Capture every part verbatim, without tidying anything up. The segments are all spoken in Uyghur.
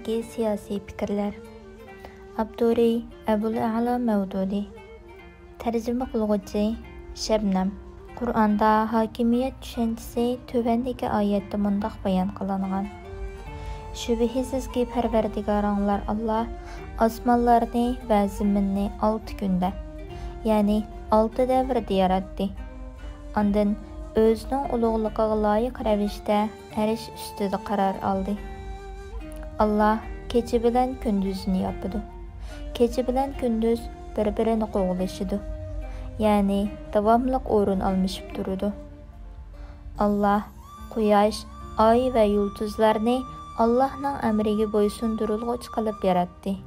ھەققىدىكى سىياسىي پىكىرلەر. ئاپتورى: ئەبۇل ئەلا مەۋدۇدى. تەرجىمە قىلغۇچى: شەبنەم. قۇرئاندا ھاكىمىيەت چۈشەنچىسى تۆۋەندىكى ئايەتتە مۇنداق بايان قىلىنغان: شۈبھىسىزكى، پەرۋەردىگارىڭلار ئاللا ئاسمانلارنى ۋە زېمىننى ئالتە كۈندە، يەنى ئالتە دەۋردە ياراتتى. ئاندىن ئۆزىنىڭ ئۇلۇغلۇقىغا لايىق رەۋىشتە ئەرش ئۈستىدە قارار ئالدى. ئاللا كېچە بىلەن كۈندۈزنى ياپىدۇ. كېچە بىلەن كۈندۈز بىر-بىرىنى قوغلىشىدۇ، يەنى داۋاملىق ئورۇن ئالمىشىپ تۇرىدۇ. ئاللا قۇياش، ئاي ۋە يۇلتۇزلارنى ئاللانىڭ ئەمرىگە بويسۇندۇرۇلغۇچى قىلىپ ياراتتى.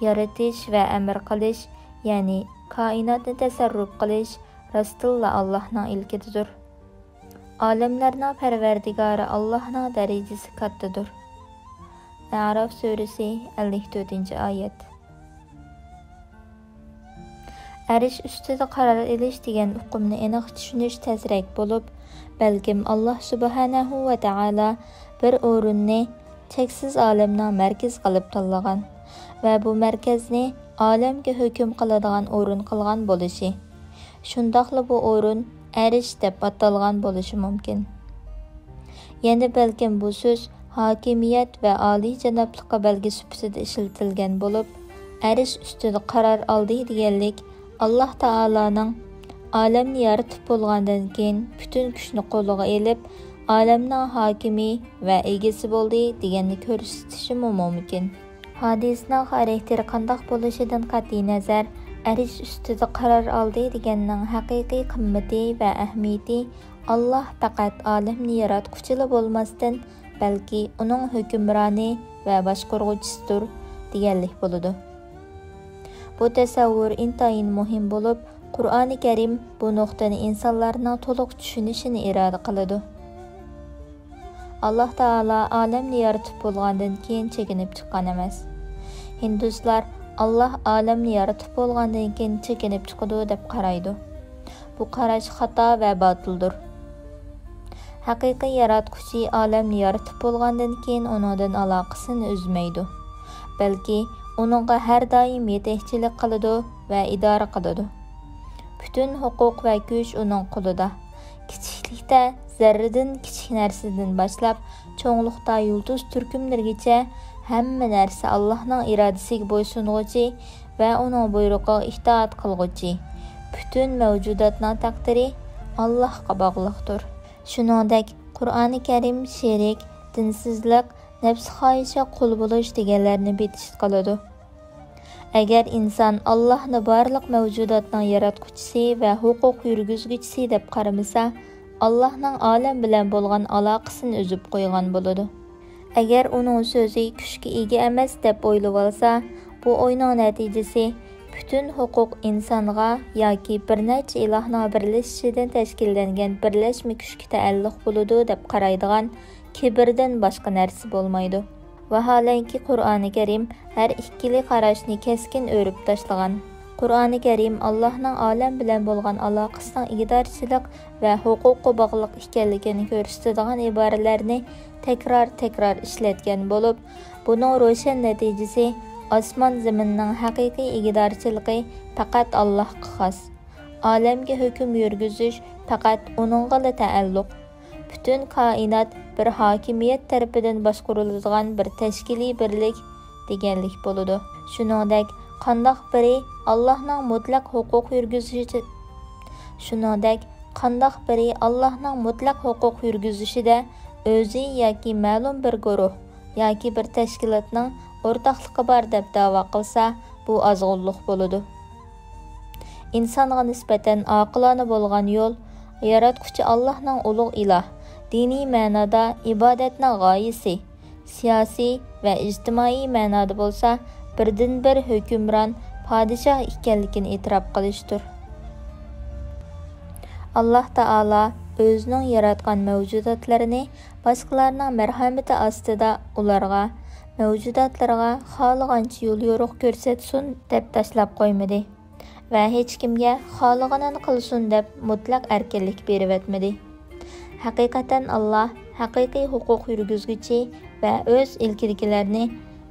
يارىتىش ۋە ئەمر قىلىش، يەنى كائىناتنى تەسەررۇپ قىلىش راستتىنلا ئاللانىڭ ئىلكىدىدۇر. ئالەملەرنىڭ پەرۋەردىگارى ئاللانىڭ دەرىجىسى كاتتىدۇر. ئەراف سۈرىسى، ئەللىك تۆتىنچى ئايەت. ئەرش ئۈستىدە قارار ئېلىش دېگەن ئۇقۇمنى ئېنىق چۈشىنىش تەسرەك بولۇپ، بەلكىم ئاللا سۇبھانەھۇ ۋە تائالا بىر ئورۇننى چەكسىز ئالەمنىڭ مەركىزى قىلىپ تاللىغان ۋە بۇ مەركەزنى ئالەمگە ھۆكۈم قىلىدىغان ئورۇن قىلغان بولۇشى، شۇنداقلا بۇ ئورۇن ئەرش دەپ ئاتالغان بولۇشى مۇمكىن. يەنە بەلكىم بۇ سۆز ھاكىمىيەت ۋە ئالىيجانابلىققا بەلگە سۈپىتىدە ئىشلىتىلگەن بولۇپ، ئەرش ئۈستىدە قارار ئالدى دېگەنلىك ئاللا تائالانىڭ ئالەمنى يارىتىپ بولغاندىن كېيىن پۈتۈن كۈچنى قولىغا ئېلىپ، ئالەمنىڭ ھاكىمى ۋە ئىگىسى بولدى دېگەننى كۆرسىتىشىمۇ مۇمكىن. ھادىسىنىڭ خاراكتېرى قانداق بولۇشىدىن قەتئىينەزەر، ئەرش ئۈستىدە قارار ئالدى دېگەننىڭ ھەقىقىي قىممىتى ۋە ئەھمىيىتى ئاللا پەقەت ئالەمنى ياراتقۇچىلا بولماستىن، بەلكى ئۇنىڭ ھۆكۈمرانى ۋە باشقۇرغۇچىسىدۇر دېگەنلىك بولىدۇ. بۇ تەسەۋۋۇر ئىنتايىن مۇھىم بولۇپ، قۇرئانى كەرىم بۇ نۇقتىنى ئىنسانلارنىڭ تولۇق چۈشىنىشىنى ئىرادە قىلىدۇ. ئاللا تائالا ئالەمنى يارىتىپ بولغاندىن كېيىن چېكىنىپ چىققان ئەمەس. ھىندۇسلار ئاللا ئالەمنى يارىتىپ بولغاندىن كېيىن چېكىنىپ چىقىدۇ دەپ قارايدۇ. بۇ قاراش خاتا ۋە باتىلدۇر. ھەقىقىي ياراتقۇچى ئالەمنى يارىتىپ بولغاندىن كېيىن ئۇنىڭدىن ئالاقىسىنى ئۈزمەيدۇ، بەلكى ئۇنىڭغا ھەر دائىم يېتەكچىلىك قىلىدۇ ۋە ئىدارە قىلىدۇ. پۈتۈن ھوقۇق ۋە كۈچ ئۇنىڭ قولىدا. كىچىكلىكتە زەررىدىن، كىچىك نەرسىدىن باشلاپ، چوڭلۇقتا يۇلتۇز تۈركۈملىرىگىچە ھەممە نەرسە ئاللاھنىڭ ئىرادىسىگە بويسۇنغۇچى ۋە ئۇنىڭ بۇيرۇقىغا ئىتائەت قىلغۇچى. پۈتۈن مەۋجۇداتنىڭ تەقدىرى ئاللاھقا باغلىقتۇر. شۇنىڭدەك، قۇرئانى كەرىم شېرىك، دىنسىزلىق، نەپسى خاھىشقا قۇل بولۇش دېگەنلەرنى بىتىشت قىلىدۇ. ئەگەر ئىنسان ئاللاھنى بارلىق مەۋجۇداتنىڭ ياراتقۇچىسى ۋە ھوقۇق يۈرگۈزگۈچىسى دەپ قارىمىسا، ئاللاھنىڭ ئالەم بىلەن بولغان ئالاقىسىنى ئۈزۈپ قويغان بولىدۇ. ئەگەر ئۇنىڭ سۆزى كۈچكە ئىگە ئەمەس دەپ ئويلىۋالسا، بۇ ئوينىڭ نەتىجىسى پۈتۈن ھوقۇق ئىنسانغا ياكى بىر نەچچە ئىلاھنىڭ بىرلىشىشىدىن تەشكىللەنگەن بىرلەشمە كۈچكە تەئەللۇق بولىدۇ دەپ قارايدىغان كىبىردىن باشقا نەرسە بولمايدۇ. ۋاھالەنكى، قۇرئانى كەرىم ھەر ئىككىلى قاراشنى كەسكىن ئۆرۈپ تاشلىغان. قۇرئانى كەرىم ئاللاھنىڭ ئالەم بىلەن بولغان ئالاقىسىنىڭ ئىگىدارچىلىق ۋە ھوقۇققا باغلىق ئىكەنلىكىنى كۆرسىتىدىغان ئىبارىلەرنى تەكرار-تەكرار ئىشلەتكەن بولۇپ، بۇنىڭ روشەن نەتىجىسى ئاسمان-زېمىننىڭ ھەقىقىي ئىگىدارچىلىقى پەقەت ئاللاھقا خاس. ئالەمگە ھۆكۈم يۈرگۈزۈش پەقەت ئۇنىڭغىلا تەئەللۇق. پۈتۈن كائىنات بىر ھاكىمىيەت تەرىپىدىن باشقۇرۇلىدىغان بىر تەشكىلىي بىرلىك دېگەنلىك بولىدۇ. شۇنىڭدەك، قانداق بىرى ئاللاھنىڭ مۇتلەق ھوقۇق يۈرگۈزۈشى، شۇنىڭدەك، قانداق بىرى ئاللاھنىڭ مۇتلەق ھوقۇق يۈرگۈزۈشىدە ئۆزى ياكى مەلۇم بىر گۇرۇھ ياكى بىر تەشكىلاتنىڭ ئورتاقلىقى بار دەپ دەۋا قىلسا، بۇ ئازغۇنلۇق بولىدۇ. ئىنسانغا نىسبەتەن ئاقىلانە بولغان يول، ياراتقۇچى ئاللاھنىڭ ئۇلۇغ ئىلاھ، دىنىي مەنادا ئىبادەتنىڭ غايىسى، سىياسىي ۋە ئىجتىمائىي مەنادا بولسا بىردىنبىر ھۆكۈمران، پادىشاھ ئىكەنلىكىنى ئېتىراپ قىلىشتۇر. ئاللاھ تائالا ئۆزىنىڭ ياراتقان مەۋجۇداتلىرىنى باشقىلارنىڭ مەرھەمىتى ئاستىدا ئۇلارغا، مەۋجۇداتلىرىغا خالىغانچە يول يورۇق كۆرسەتسۇن دەپ تاشلاپ قويمىدى ۋە ھېچكىمگە خالىغىنىنى قىلسۇن دەپ مۇتلەق ئەركىنلىك بېرىۋەتمىدى. ھەقىقەتەن ئاللاھ ھەقىقىي ھوقۇق يۈرگۈزگۈچى، ۋە ئۆز ئىلكىدىكىلەرنى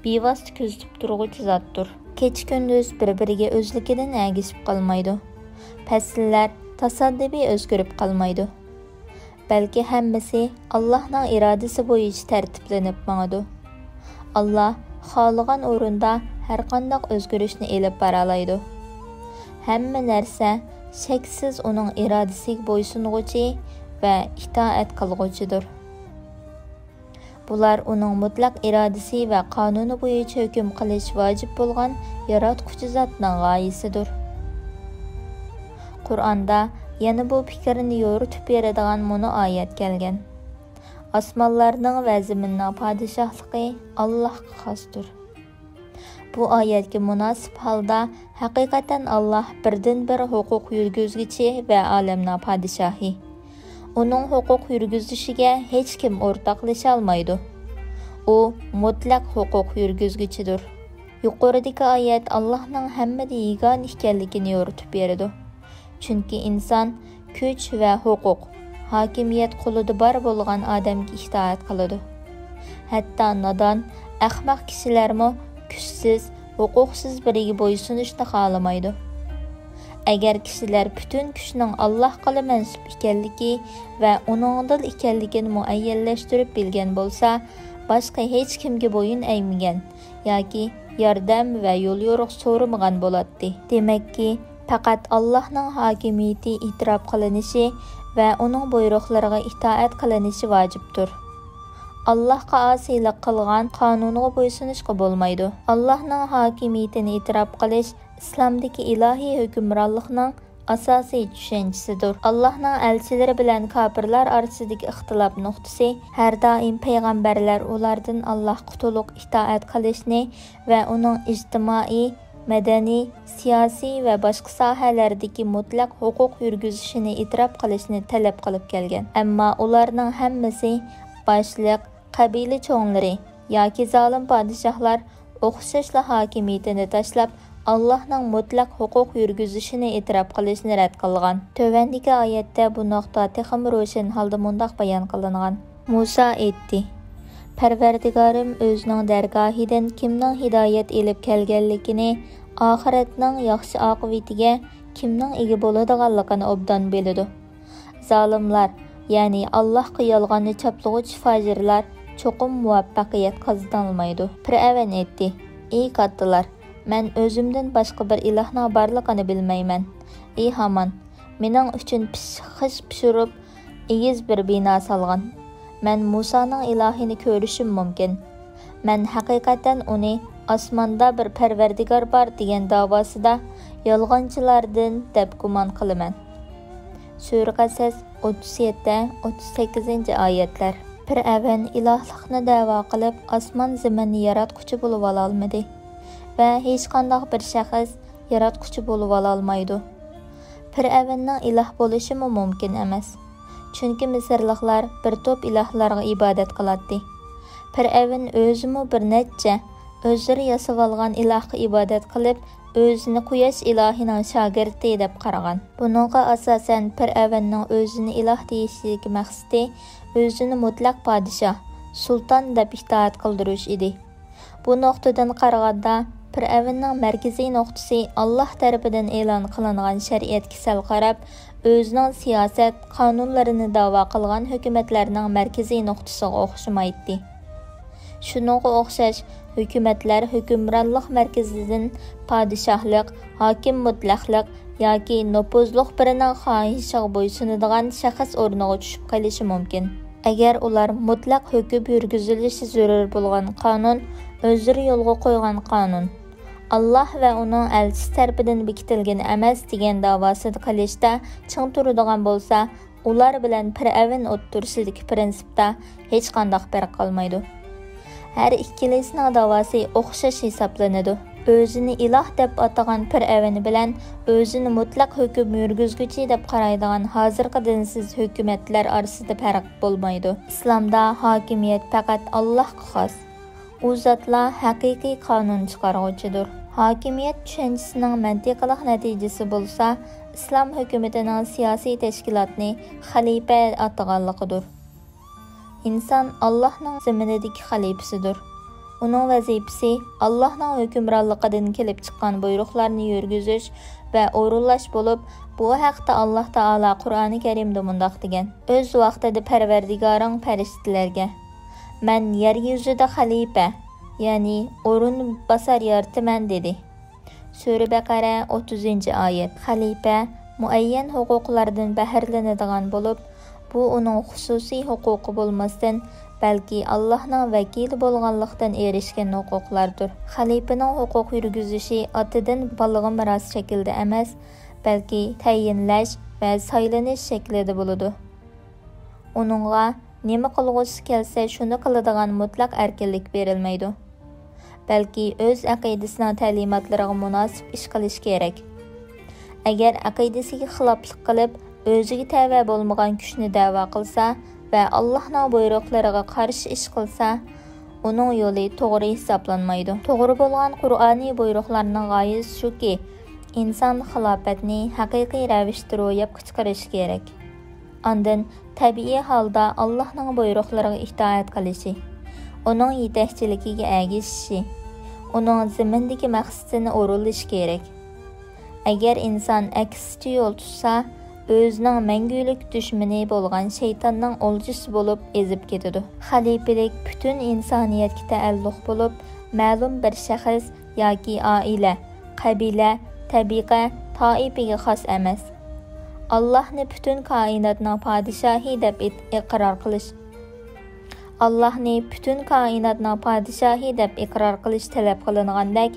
بىۋاسىتە كۆزىتىپ تۇرغۇچى زاتتۇر. كېچە-كۈندۈز بىر-بىرىگە ئۆزلۈكىدىن ئەگىشىپ قالمايدۇ. پەسىللەر تاسادىپىي ئۆزگىرىپ قالمايدۇ. بەلكى ھەممىسى ئاللاھنىڭ ئىرادىسى بويىچە تەرتىپلىنىپ ماڭىدۇ. ئاللاھ خالىغان ئورۇندا ھەرقانداق ئۆزگىرىشنى ئېلىپ بارالايدۇ. ھەممە نەرسە شەكسىز ئۇنىڭ ئىرادىسىگە بويسۇنغۇچى ۋە ئىتائەت قىلغۇچىدۇر. بۇلار ئۇنىڭ مۇتلەق ئىرادىسى ۋە قانۇنى بويىچە ھۆكۈم قىلىش ۋاجىپ بولغان ياراتقۇچى زاتنىڭ غايىسىدۇر. قۇرئاندا يەنە بۇ پىكىرنى يورۇتۇپ بېرىدىغان مۇنۇ ئايەت كەلگەن: ئاسمانلارنىڭ ۋە زېمىننىڭ پادىشاھلىقى ئاللاھقا خاستۇر. بۇ ئايەتكە مۇناسىپ ھالدا، ھەقىقەتەن ئاللاھ بىردىنبىر ھوقۇق يۈرگۈزگۈچى ۋە ئالەمنىڭ پادىشاھى. ئۇنىڭ ھوقۇق يۈرگۈزۈشىگە ھېچكىم ئورتاقلىشالمايدۇ. ئۇ مۇتلەق ھوقۇق يۈرگۈزگۈچىدۇر. يۇقىرىدىكى ئايەت ئاللاھنىڭ ھەممىدە يېگانە ئىكەنلىكىنى يورۇتۇپ بېرىدۇ. چۈنكى ئىنسان كۈچ ۋە ھوقۇق، ھاكىمىيەت قولىدا بار بولغان ئادەمگە ئىتائەت قىلىدۇ. ھەتتا نادان، ئەخمەق كىشىلەرمۇ كۈچسىز، ھوقۇقسىز بىرىگە بويسۇنۇشنى خالىمايدۇ. ئەگەر كىشىلەر پۈتۈن كۈچنىڭ ئاللاھقىلا مەنسۇپ ئىكەنلىكى ۋە ئۇنىڭدىلا ئىكەنلىكىنى مۇئەييەنلەشتۈرۈپ بىلگەن بولسا، باشقا ھېچكىمگە بويۇن ئەگمىگەن ياكى ياردەم ۋە يوليورۇق سورىمىغان بولاتتى. دېمەككى، پەقەت ئاللاھنىڭ ھاكىمىيىتى ئېتىراپ قىلىنىشى ۋە ئۇنىڭ بۇيرۇقلىرىغا ئىتائەت قىلىنىشى ۋاجىپتۇر. ئاللاھقا ئاسىيلىق قىلغان قانۇنغا بويسۇنۇشقا بولمايدۇ. ئاللاھنىڭ ھاكىمىيىتىنى ئېتىراپ قىلىش ئىسلامدىكى ئىلاھىي ھۆكۈمرانلىقنىڭ ئاساسىي چۈشەنچىسىدۇر. ئاللاھنىڭ ئەلچىلىرى بىلەن كاپىرلار ئارىسىدىكى ئىختىلاپ نۇقتىسى ھەر دائىم پەيغەمبەرلەر ئۇلاردىن ئاللاھقا تولۇق ئىتائەت قىلىشنى ۋە ئۇنىڭ ئىجتىمائىي، مەدەنىي، سىياسىي ۋە باشقا ساھەلەردىكى مۇتلەق ھوقۇق يۈرگۈزۈشىنى ئېتىراپ قىلىشنى تەلەپ قىلىپ كەلگەن. ئەمما ئۇلارنىڭ ھەممىسى باشلىق، قەبىلە چوڭلىرى ياكى زالىم پادىشاھلار ئوخشاشلا ھاكىمىيىتىنى تاشلاپ، ئاللاھنىڭ مۇتلەق ھوقۇق يۈرگۈزۈشىنى ئېتىراپ قىلىشنى رەت قىلغان. تۆۋەندىكى ئايەتتە بۇ نۇقتا تېخىمۇ روشەن ھالدا مۇنداق بايان قىلىنغان: مۇسا ئېيتتى، پەرۋەردىگارىم ئۆزىنىڭ دەرگاھىدىن كىمنىڭ ھىدايەت ئېلىپ كەلگەنلىكىنى، ئاخىرەتنىڭ ياخشى ئاقىۋىتىگە كىمنىڭ ئىگە بولىدىغانلىقىنى ئوبدان بىلىدۇ. زالىملار، يەنى ئاللاھقا يالغاننى چاپلىغۇچى فاجىرلار چوقۇم مۇۋەپپەقىيەت قازىنالمايدۇ. پىرئەۋن ئېيتتى، ئى كاتتىلار، مەن ئۆزۈمدىن باشقا بىر ئىلاھنىڭ بارلىقىنى بىلمەيمەن. ئى ھامان، مېنىڭ ئۈچۈن پىششىق خىش پىشۇرۇپ، ئېگىز بىر بىنا سالغان. مەن مۇسانىڭ ئىلاھىنى كۆرۈشۈم مۇمكىن. مەن ھەقىقەتەن ئۇنى ئاسماندا بىر پەرۋەردىگار بار دېگەن داۋاسىدا يالغانچىلاردىن دەپ گۇمان قىلىمەن. سۈرە قەسەس، ئوتتۇز يەتتە، ئوتتۇز سەككىزىنچى ئايەتلەر. پىرئەۋن ئىلاھلىقنى دەۋا قىلىپ، ئاسمان زېمىننى ياراتقۇچى بولۇۋالالمىدى ۋە ھېچقانداق بىر شەخس ياراتقۇچى بولۇۋالالمايدۇ. پىرئەۋننىڭ ئىلاھ بولۇشىمۇ مۇمكىن ئەمەس. چۈنكى مىسىرلىقلار بىر توپ ئىلاھلارغا ئىبادەت قىلاتتى. پىرئەۋن ئۆزىمۇ بىر نەچچە ئۆزلىرى ياسىۋالغان ئىلاھقا ئىبادەت قىلىپ، ئۆزىنى قۇياش ئىلاھىنىڭ شاگىرتى دەپ قارىغان. بۇنىڭغا ئاساسەن، پىرئەۋننىڭ ئۆزىنى ئىلاھ دېيىشىدىكى مەقسىتى ئۆزىنى مۇتلەق پادىشاھ، سۇلتان دەپ ئىتائەت قىلدۇرۇش ئىدى. بۇ نۇقتىدىن قارىغاندا، پىرئەۋننىڭ مەركىزىي نۇقتىسى ئاللاھ تەرىپىدىن ئېلان قىلىنغان شەرىئەتكە سەل قاراپ، ئۆزىنىڭ سىياسەت، قانۇنلىرىنى داۋا قىلغان ھۆكۈمەتلەرنىڭ مەركىزىي نۇقتىسىغا ئوخشىمايتتى. شۇنىڭغا ئوخشاش، ھۆكۈمەتلەر ھۆكۈمرانلىق مەركىزىدىن پادىشاھلىق، ھاكىم مۇتلەقلىق ياكى نوپۇزلۇق بىرىنىڭ خاھىشىغا بويسۇنىدىغان شەخس ئورنىغا چۈشۈپ قېلىشى مۇمكىن. ئەگەر ئۇلار مۇتلەق ھۆكۈم يۈرگۈزۈلۈشى زۆرۈر بولغان قانۇن، ئۆزلىرى يولغا قويغان قانۇن، ئاللاھ ۋە ئۇنىڭ ئەلچىسى تەرىپىدىن بېكىتىلگەن ئەمەس دېگەن داۋاسىدا قېلىشتا چىڭ تۇرىدىغان بولسا، ئۇلار بىلەن پىرئەۋن ئوتتۇرىسىدىكى پىرىنسىپتا ھېچقانداق پەرق قالمايدۇ. ھەر ئىككىلىسىنىڭ داۋاسى ئوخشاش ھېسابلىنىدۇ. ئۆزىنى ئىلاھ دەپ ئاتىغان پىرئەۋن بىلەن ئۆزىنى مۇتلەق ھۆكۈم يۈرگۈزگۈچى دەپ قارايدىغان ھازىرقى دىنسىز ھۆكۈمەتلەر ئارىسىدا پەرق بولمايدۇ. ئىسلامدا ھاكىمىيەت پەقەت ئاللاھقا خاس. ئۇ زاتلا ھەقىقىي قانۇن چىقارغۇچىدۇر. ھاكىمىيەت چۈشەنچىسىنىڭ مەنتىقلىق نەتىجىسى بولسا، ئىسلام ھۆكۈمىتىنىڭ سىياسىي تەشكىلاتنى خەلىپە ئاتىغانلىقىدۇر. ئىنسان ئاللاھنىڭ زېمىنىدىكى خەلىپىسىدۇر. ئۇنىڭ ۋەزىپىسى ئاللاھنىڭ ھۆكۈمرانلىقىدىن كېلىپ چىققان بۇيرۇقلارنى يۈرگۈزۈش ۋە ئورۇنلاش بولۇپ، بۇ ھەقتە ئاللاھ تائالا قۇرئانى كەرىمدە مۇنداق دېگەن: «ئۆز ۋاقتىدا پەرۋەردىگارىڭ پەرىشتىلەرگە، مەن يەر يۈزىدە خەلىپە، يەنى ئورۇنباسار يارىتىمەن» دېدى. سۈرە بەقەرە، ئوتتۇزىنچى ئايەت. خەلىپە مۇئەييەن ھوقۇقلاردىن بەھرىلىنىدىغان بولۇپ، بۇ ئۇنىڭ خۇسۇسىي ھوقۇقى بولماستىن، بەلكى ئاللاھنىڭ ۋەكىلى بولغانلىقتىن ئېرىشكەن ھوقۇقلاردۇر. خەلىپىنىڭ ھوقۇق يۈرگۈزۈشى ئاتىدىن بالىغا مىراس شەكلىدە ئەمەس، بەلكى تەيىنلەش ۋە سايلىنىش شەكلىدە بولىدۇ. ئۇنىڭغا نېمە قىلغۇسى كەلسە، شۇنى قىلىدىغان مۇتلەق ئەركىنلىك بېرىلمەيدۇ. بەلكى ئۆز ئەقىدىسىنىڭ تەلىماتلىرىغا مۇناسىپ ئىش قىلىشى كېرەك. ئەگەر ئەقىدىسىگە خىلاپلىق قىلىپ، ئۆزىگە تەۋە بولمىغان كۈچنى دەۋا قىلسا ۋە ئاللاھنىڭ بۇيرۇقلىرىغا قارشى ئىش قىلسا، ئۇنىڭ يولى توغرا ھېسابلانمايدۇ. توغرا بولغان قۇرئانىي بۇيرۇقلارنىڭ غايىسى شۇكى، ئىنسان خىلاپەتنى ھەقىقىي رەۋىشتە روياپقا چىقىرىشى كېرەك. ئاندىن تەبىئىي ھالدا ئاللاھنىڭ بۇيرۇقلىرىغا ئىتائەت قىلىشى، ئۇنىڭ يېتەكچىلىكىگە ئەگىشىشى، ئۇنىڭ زېمىندىكى مەقسىتىنى ئورۇنلىشى كېرەك. ئەگەر ئىنسان ئەكسىچە يول تۇتسا، ئۆزىنىڭ مەڭگۈلۈك دۈشمىنى بولغان شەيتاننىڭ ئولجىسى بولۇپ ئېزىپ كېتىدۇ. خەلىپىلىك پۈتۈن ئىنسانىيەتكە تەئەللۇق بولۇپ، مەلۇم بىر شەخس ياكى ئائىلە، قەبىلە، تەبىقە، تائىپىگە خاس ئەمەس. ئاللاھنى پۈتۈن كائىناتنىڭ پادىشاھى دەپ ئېت-، ئىقرار قىلىش. ئاللاھنى پۈتۈن كائىناتنىڭ پادىشاھى دەپ ئىقرار قىلىش تەلەپ قىلىنغاندەك،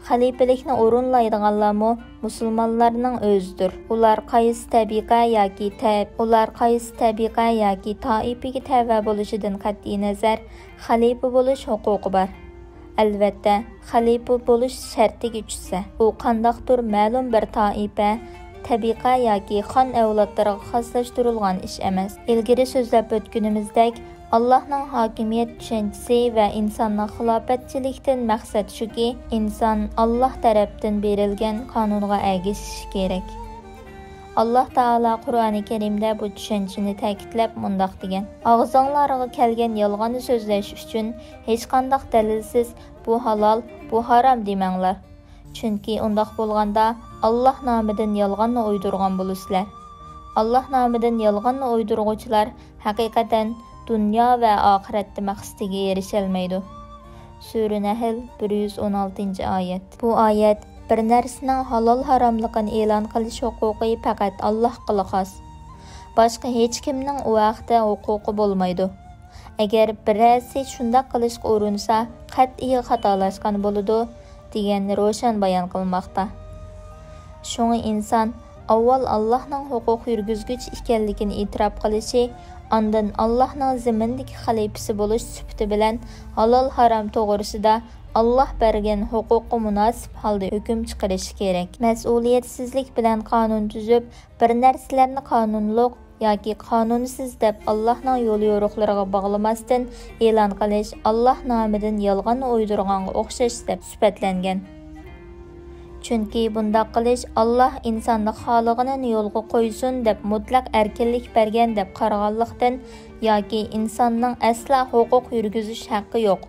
خەلىپىلىكنى ئورۇنلايدىغانلارمۇ مۇسۇلمانلارنىڭ ئۆزىدۇر. ئۇلار قايسى تەبىقە ياكى تە-، ئۇلار قايسى تەبىقە ياكى تائىپىگە تەۋە بولۇشىدىن قەتئىينەزەر، خەلىپە بولۇش ھوقۇقى بار. ئەلۋەتتە، خەلىپە بولۇش شەرتىگە چۈشسە، ئۇ قانداقتۇر مەلۇم بىر تائىپە، تەبىقە ياكى خان ئەۋلادلىرىغا خاسلاشتۇرۇلغان ئىش ئەمەس. ئىلگىرى سۆزلەپ ئۆتكىنىمىزدەك، ئاللاھنىڭ ھاكىمىيەت چۈشەنچىسى ۋە ئىنساننىڭ خىلاپەتچىلىكتىن مەقسەت شۇكى، ئىنسان ئاللاھ تەرەپتىن بېرىلگەن قانۇنغا ئەگىشىشى كېرەك. ئاللاھ تائالا قۇرئانى كەرىمدە بۇ چۈشەنچىنى تەكىتلەپ مۇنداق دېگەن: «ئاغزىڭلارغا كەلگەن يالغاننى سۆزلەش ئۈچۈن ھېچقانداق دەلىلسىز، بۇ ھالال، بۇ ھارام دېمەڭلار. چۈنكى ئۇنداق بولغاندا، ئاللاھ نامىدىن يالغاننى ئويدۇرغان بولىسىلەر. ئاللاھ نامىدىن يالغاننى ئويدۇرغۇچىلار ھەقىقەتەن دۇنيا ۋە ئاخىرەتتە مەقسىتىگە ئېرىشەلمەيدۇ.» سۈرە نەھل، بىر يۈز ئون ئالتىنچى ئايەت. بۇ ئايەت بىر نەرسىنىڭ ھالال-ھاراملىقىنى ئېلان قىلىش ھوقۇقى پەقەت ئاللاھقىلا خاس. باشقا ھېچكىمنىڭ ئۇ ھەقتە ھوقۇقى بولمايدۇ. ئەگەر بىرەرسى شۇنداق قىلىشقا ئۇرۇنسا، قەتئىي خاتالاشقان بولىدۇ، دېگەن روشەن بايان قىلماقتا. شۇڭا ئىنسان ئاۋۋال ئاللاھنىڭ ھوقۇق يۈرگۈزگۈچى ئىكەنلىكىنى ئېتىراپ قىلىشى، ئاندىن ئاللاھنىڭ زېمىندىكى خەلىپىسى بولۇش سۈپىتى بىلەن ھالال-ھارام توغرىسىدا ئاللاھ بەرگەن ھوقۇققا مۇناسىپ ھالدا ھۆكۈم چىقىرىشى كېرەك. مەسئۇلىيەتسىزلىك بىلەن قانۇن تۈزۈپ، بىر نەرسىلەرنى قانۇنلۇق ياكى قانۇنسىز دەپ ئاللاھنىڭ يوليورۇقلىرىغا باغلىماستىن ئېلان قىلىش ئاللاھ نامىدىن يالغاننى ئويدۇرغانغا ئوخشاش دەپ سۈپەتلەنگەن. چۈنكى بۇنداق قىلىش ئاللاھ ئىنساننى خالىغىنىنى يولغا قويسۇن دەپ مۇتلەق ئەركىنلىك بەرگەن دەپ قارىغانلىقتىن ياكى ئىنساننىڭ ئەسلا ھوقۇق يۈرگۈزۈش ھەققى يوق،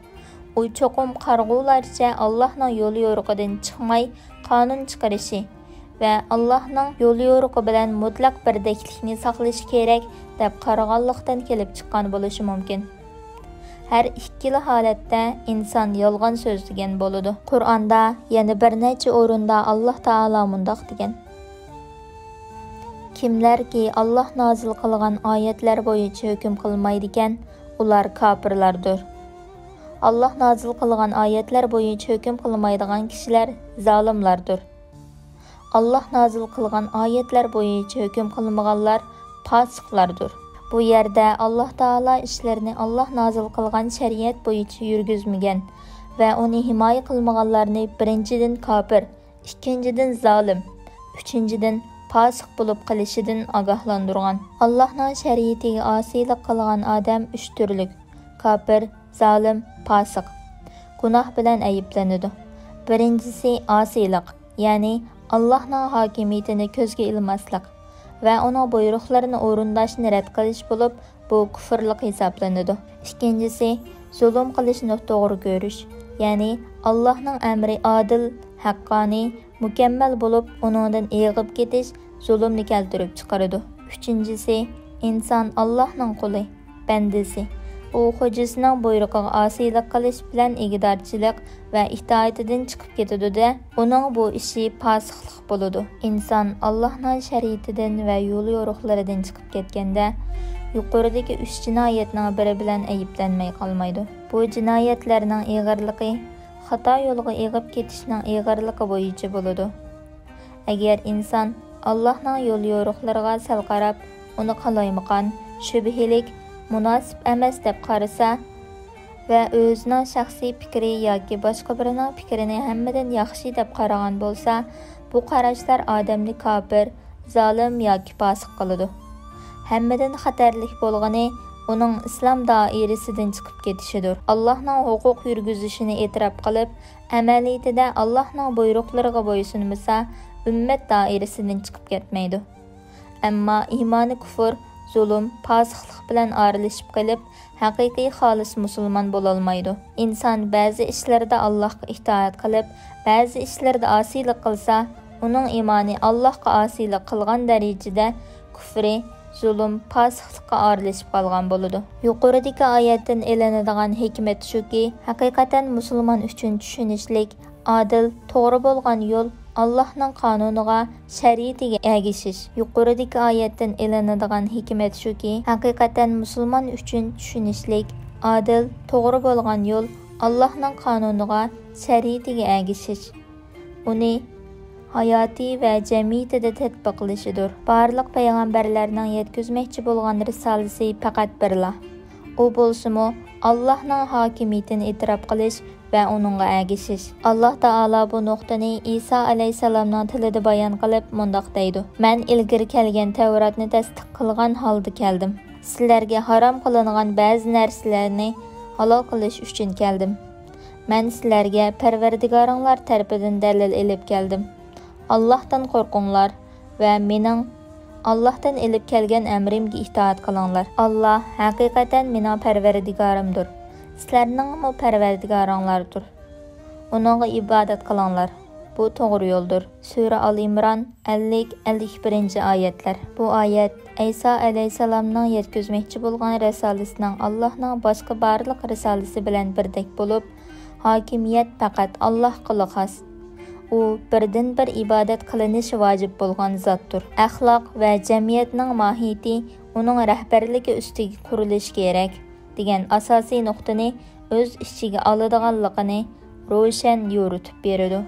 ئۇ چوقۇم قارىغۇلارچە ئاللاھنىڭ يوليورۇقىدىن چىقماي قانۇن چىقىرىشى ۋە ئاللاھنىڭ يوليورۇقى بىلەن مۇتلەق بىردەكلىكنى ساقلىشى كېرەك دەپ قارىغانلىقتىن كېلىپ چىققان بولۇشى مۇمكىن. ھەر ئىككىلا ھالەتتە ئىنسان يالغان سۆزلىگەن بولىدۇ. قۇرئاندا يەنە بىر نەچچە ئورۇندا ئاللاھ تائالا مۇنداق دېگەن: «كىملەركى ئاللاھ نازىل قىلغان ئايەتلەر بويىچە ھۆكۈم قىلمايدىكەن، ئۇلار كاپىرلاردۇر. ئاللاھ نازىل قىلغان ئايەتلەر بويىچە ھۆكۈم قىلمايدىغان كىشىلەر زالىملاردۇر. ئاللاھ نازىل قىلغان ئايەتلەر بويىچە ھۆكۈم قىلمىغانلار پاسىقلاردۇر.» بۇ يەردە ئاللاھ تائالا ئىشلىرىنى ئاللاھ نازىل قىلغان شەرىئەت بويىچە يۈرگۈزمىگەن ۋە ئۇنى ھىمايە قىلمىغانلارنى بىرىنچىدىن كاپىر، ئىككىنچىدىن زالىم، ئۈچىنچىدىن پاسىق بولۇپ قېلىشىدىن ئاگاھلاندۇرغان. ئاللاھنىڭ شەرىئىتىگە ئاسىيلىق قىلغان ئادەم ئۈچ تۈرلۈك: كاپىر، زالىم، پاسىق. گۇناھ بىلەن ئەيىبلىنىدۇ. بىرىنچىسى ئاسىيلىق، يەنى ئاللاھنىڭ ھاكىمىيىتىنى كۆزگە ئىلماسلىق. ۋە ئۇنىڭ بۇيرۇقلىرىنى ئورۇنداشنى رەت قىلىش بولۇپ، بۇ كۇفرلۇق ھېسابلىنىدۇ. ئىككىنچىسى، زۇلۇم قىلىشنى توغرا كۆرۈش، يەنى ئاللاھنىڭ ئەمرى ئادىل، ھەققانىي، مۇكەممەل بولۇپ، ئۇنىڭدىن ئېغىپ كېتىش زۇلۇمنى كەلتۈرۈپ چىقىرىدۇ. ئۈچىنچىسى، ئىنسان ئاللاھنىڭ قۇلى، بەندىسى. ئۇ خوجىسىنىڭ بۇيرۇقىغا ئاسىيلىق قىلىش بىلەن ئىگىدارچىلىق ۋە ئىتائىتىدىن چىقىپ كېتىدۇ-دە، ئۇنىڭ بۇ ئىشى پاسىقلىق بولىدۇ. ئىنسان ئاللاھنىڭ شەرىئىتىدىن ۋە يول يورۇقلىرىدىن چىقىپ كەتكەندە، يۇقىرىدىكى ئۈچ جىنايەتنىڭ بىرى بىلەن ئەيىبلەنمەي قالمايدۇ. بۇ جىنايەتلەرنىڭ ئېغىرلىقى خاتا يولغا ئېغىپ كېتىشنىڭ ئېغىرلىقى بويىچە بولىدۇ. ئەگەر ئىنسان ئاللاھنىڭ يول يورۇقلىرىغا سەل قاراپ، ئۇنى قالايمىقان، شۈبھىلىك، مۇناسىپ ئەمەس دەپ قارىسا ۋە ئۆزىنىڭ شەخسىي پىكرى ياكى باشقا بىرىنىڭ پىكرىنى ھەممىدىن ياخشى دەپ قارىغان بولسا، بۇ قاراشلار ئادەمنى كاپىر، زالىم ياكى پاسىق قىلىدۇ. ھەممىدىن خەتەرلىك بولغىنى ئۇنىڭ ئىسلام دائىرىسىدىن چىقىپ كېتىشىدۇر. ئاللاھنىڭ ھوقۇق يۈرگۈزۈشىنى ئېتىراپ قىلىپ، ئەمەلىيىتىدە ئاللاھنىڭ بۇيرۇقلىرىغا بويسۇنمىسا، ئۈممەت دائىرىسىدىن چىقىپ كەتمەيدۇ. ئەمما ئىمانى كۇفر، زۇلۇم، پاسىقلىق بىلەن ئارىلىشىپ قېلىپ، ھەقىقىي خالىس مۇسۇلمان بولالمايدۇ. ئىنسان بەزى ئىشلىرىدا ئاللاھقا ئىتائەت قىلىپ، بەزى ئىشلىرىدا ئاسىيلىق قىلسا، ئۇنىڭ ئىمانى ئاللاھقا ئاسىيلىق قىلغان دەرىجىدە كۇفرى، زۇلۇم، پاسىقلىققا ئارىلىشىپ قالغان بولىدۇ. يۇقىرىدىكى ئايەتتىن ئېلىنىدىغان ھېكمەت شۇكى، ھەقىقەتەن مۇسۇلمان ئۈچۈن چۈشىنىشلىك، ئادىل، توغرا بولغان يول ئاللاھنىڭ قانۇنىغا، شەرىئىتىگە ئەگىشىش. يۇقىرىدىكى ئايەتتىن ئېلىنىدىغان ھېكمەت شۇكى، ھەقىقەتەن مۇسۇلمان ئۈچۈن چۈشىنىشلىك، ئادىل، توغرا بولغان يول ئاللاھنىڭ قانۇنىغا، شەرىئىتىگە ئەگىشىش. ئۇنى ھاياتى ۋە جەمئىيىتىدە تەتبىقلىشىدۇر. بارلىق پەيغەمبەرلەرنىڭ يەتكۈزمەكچى بولغان رىسالىسى پەقەت بىرلا. ئۇ بولسىمۇ ئاللاھنىڭ ھاكىمىيىتىنى ئېتىراپ قىلىش ۋە ئۇنىڭغا ئەگىشىش. ئاللاھ تائالا بۇ نۇقتىنى ئىسا ئەلەيھىسسالامنىڭ تىلىدا بايان قىلىپ مۇنداق دەيدۇ: مەن ئىلگىرى كەلگەن تەۋراتنى تەستىق قىلغان ھالدا كەلدىم. سىلەرگە ھارام قىلىنغان بەزى نەرسىلەرنى ھالال قىلىش ئۈچۈن كەلدىم. مەن سىلەرگە پەرۋەردىگارىڭلار تەرىپىدىن دەلىل ئېلىپ كەلدىم. ئاللاھتىن قورقۇڭلار ۋە مېنىڭ ئاللاھتىن ئېلىپ كەلگەن ئەمرىمگە ئىتائەت قىلىڭلار. ئاللاھ ھەقىقەتەن مېنىڭ پەرۋەردىگارىمدۇر، سىلەرنىڭمۇ پەرۋەردىگارىڭلاردۇر. ئۇنىڭغا ئىبادەت قىلىڭلار. بۇ توغرا يولدۇر. سۈرە ئال ئىمران، ئەللىك، ئەللىك بىرىنچى ئايەتلەر. بۇ ئايەت ئەيسا ئەلەيھىسسالامنىڭ يەتكۈزمەكچى بولغان رىسالىسىنىڭ ئاللاھنىڭ باشقا بارلىق رىسالىسى بىلەن بىردەك بولۇپ، ھاكىمىيەت پەقەت ئاللاھقىلا خاس. ئۇ بىردىنبىر ئىبادەت قىلىنىشى ۋاجىپ بولغان زاتتۇر. ئەخلاق ۋە جەمئىيەتنىڭ ماھىيىتى ئۇنىڭ رەھبەرلىكى ئۈستىگە قۇرۇلۇشى كېرەك، دېگەن ئاساسىي نۇقتىنى ئۆز ئىچىگە ئالىدىغانلىقىنى روشەن يورۇتۇپ بېرىدۇ.